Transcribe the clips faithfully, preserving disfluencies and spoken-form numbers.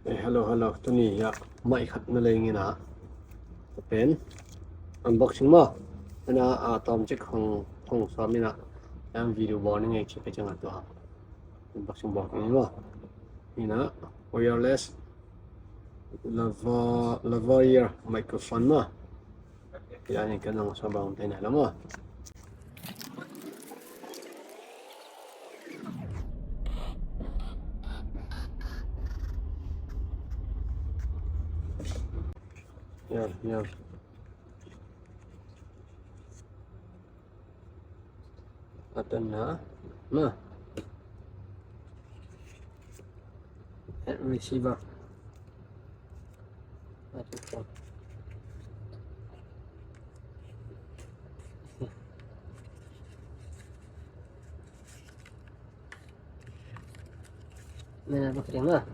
Eh, hello, hello. Tuni hiah mic khat na lei ing a, pen unboxing maw? Ina, a, tawmcik hong, hong sawm ina, hiam video bawl ni ngei ci ka ciang a tua unboxing bawl kong ni maw? Ina, wireless lava-, lavalier microphone maw? Ina, ni ka nang sa bang tena lama. Ya, ya. Atan na. Na. Eh, receiver. Atan na. Nena bakri ma.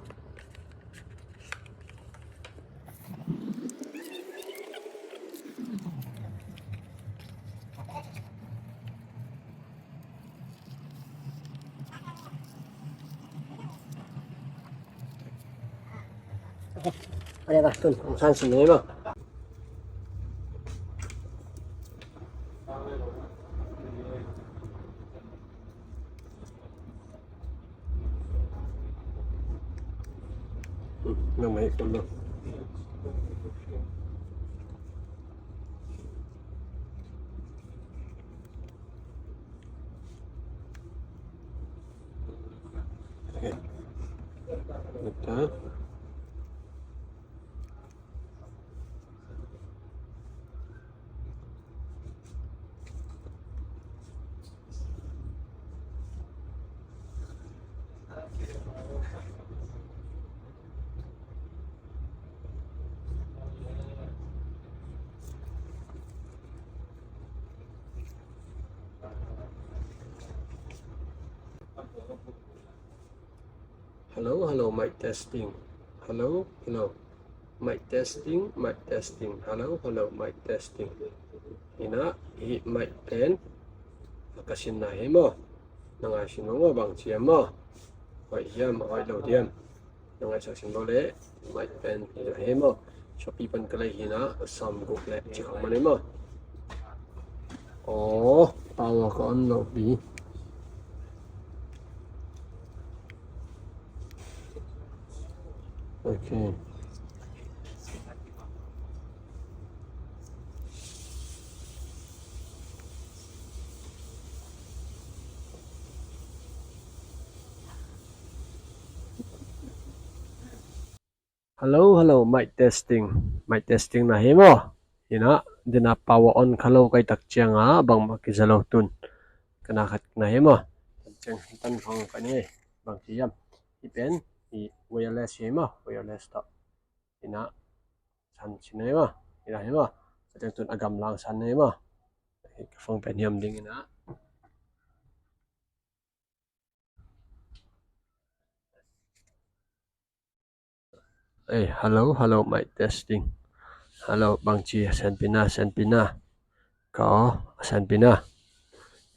Ada ba, tun, kong san sini ma. Okay. Ito. Hello, hello, mic testing. Hello, hello. Mic testing, mic testing. Hello, hello, mic testing. Ina, hih mic pen ka sinna hi maw? Na ngaihsun maw, bang ci hiam maw? Hoih hiam, hoih lo diam? Na ngaihsak sin lo le, mic pen hi maw? Shopee pan ka lei hi na, sawmguk le cik hong man hi maw? Aw, power ka on loh pi. Okay. Hello, hello, mic testing. Mic testing na hi maw? Ina, dena power on kha lo kai tak cianga bangmah kiza lo tun. Kana khat na hi maw? Tan ciang tan khong ka ni bang ci hiam? Hih pen, hih wireless hi maw? Wireless tawh. Ina, san ci na hi maw? Ina hi maw? Ka ciang tun a gamlang san na hi maw? Ka phone pen hiam ding ina. Eh, hello, hello, mic testing. Hello, bang ci, senpi na, senpi na. Ka aw, senpi na.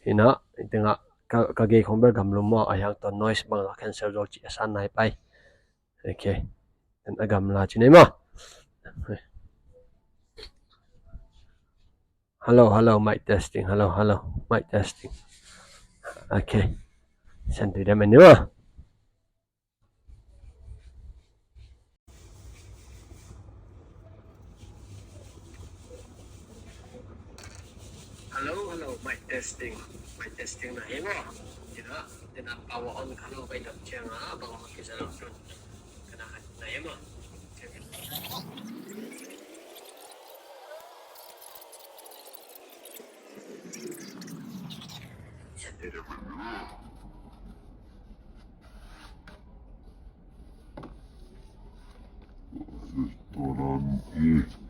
Ina, ina ka, ka gei khong bel gamlum maw, a hiang ton noise bang la cancel zo ci a san nai pai. Okay. Ina gamla ci nei maw. Hello, hello, mic testing. Hello, hello, mic testing. Okay. Senpi dem ina maw. Hello, hello, mic testing. Mic testing na hi maw? Ina, ina power on kha lo kai tak cianga bangmah kiza lo tun. Kana khat na hi maw? Restaurante.